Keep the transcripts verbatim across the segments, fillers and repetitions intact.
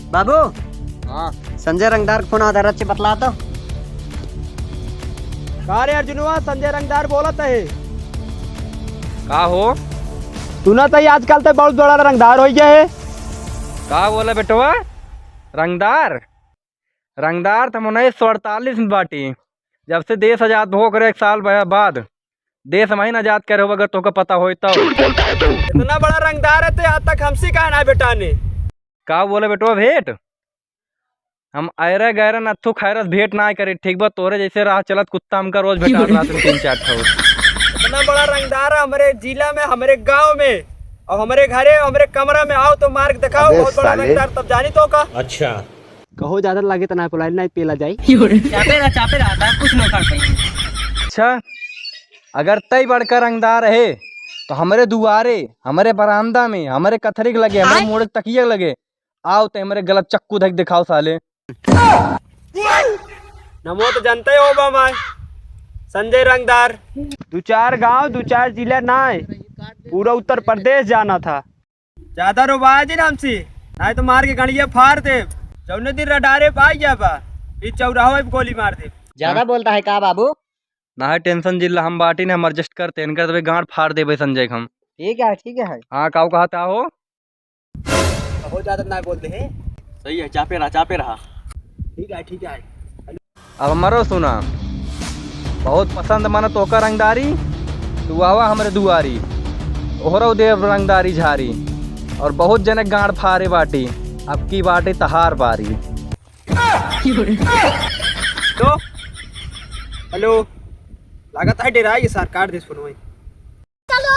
बाबू। हाँ। संजय रंगदार के फोन आवा, जरा से बतला तो। का रे अर्जुनवा, संजय रंगदार बोलत है? का हो? सुनत ही आजकल ते बहुत बड़ा रंगदार होइ गया है। का बोला बेटवा? रंगदार? रंगदार त हम उन्नीस सौ अड़तालीस में बाटी, जब से देश आजाद हो करे एक साल बा-, बाद देश हम ही आजाद करे हो, अगर तोहका पता होई तो। इतना बड़ा रंगदार है तो आज तक हमसे काहे ना बेटाने? का बोले बेटवा भेंट? हम ऐरे गैरे नत्थू खैरस भेंट ना करे, ठीक बा? तोरे जैसे राह चलत कुत्ता हमका रोज भेंटात रहत हैं तीन चार ठो। इतना बड़ा रंगदार है हमरे जिला में, हमरे गांव में, और हमरे घरे, हमरे कमरा में आओ तो मार्ग दिखाओ, अबे बहुत बड़ा साले। रंगदार तब जानी तो का। अच्छा। कहो ज्यादा लागे त ना पुलाई, ना पेला जाई। चापे रहा, चापे रहा, था कुछ ना उखाड़ पाई। अच्छा, अगर तई बड़का रंगदार है तो हमरे दुआरे, हमरे बरामदा में, हमरे कथरी के लगे, हमरे आय। मोड़ के तकिया के लगे आओ तो हमरे गलत चक्कू धक दिखाओ साले। नमो तो जानते हो बा माय, संजय रंगदार। दू चार गांव, दू चार जिला ना है, पूरा उत्तर प्रदेश जाना था। ज्यादा रोबाए जिन हमसे, नाहीं तो मार के गड़िया फाड़ देब। जौने दिन रडारे पे आइ जाबा, ई चौराहा पे गोली मार देब। ज्यादा हाँ। बोलता है का बाबू? ना है tension जिल्ला, हम बाटी ने, हम adjust करते हैं, इनकर तबे गांड फाड़ देबे संजय के हम। ठीक है, ठीक है। हाँ, काऊ कहत हो? बहुत ज्यादा ना बोल दे। सही है, चापे रहा, चापे रहा। ठीक है, ठीक है। अब हमरो सुना, बहुत पसंद मन तोका रंगदारी, तू आवा हमरे दुआरी, ओहरो देव रंगदारी झारी, और बहुत जने गांड फारे बाटी, अब की बाटी तहार बारी। हेलो, हेलो, लागत है डेरा ये सरकार देश फोन। चलो।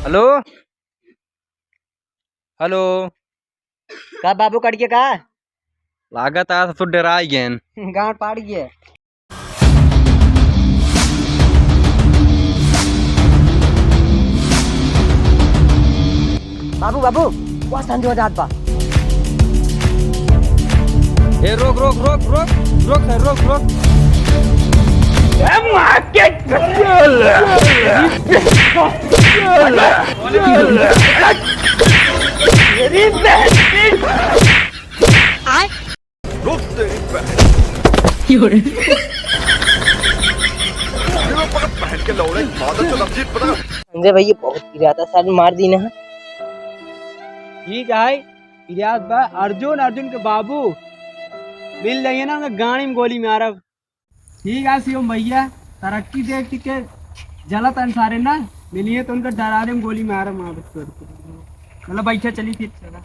हेलो, हेलो। का बाबू कट के का? लागत है ससुर डेराइ गएन। गांड फाड़ गए। बाबू, बाबू, वह संजो जात बा। ए, रोक, रोक, रोक, रोक, रोक, सर, रोक, रोक। ए, मार के मेरी बहन की। रोक तेरी बहन। क्यों रे? ये लोग पकड़ बहन के लौड़े, मादर चोद अभिजीत पता। संजय भैया बहुत पिरात है, साले मार दी ना। ठीक है, पिरात बा अर्जुन, अर्जुन के बाबू मिल जाइए ना, उनका गाड़ी में गोली मारब। ठीक है शिवम भैया, तरक्की देख के जलत अंसारे ना मिलिए तो उनका डरारे में गोली मारब, मारब करके। चलो बैठा, चली फिर, चला।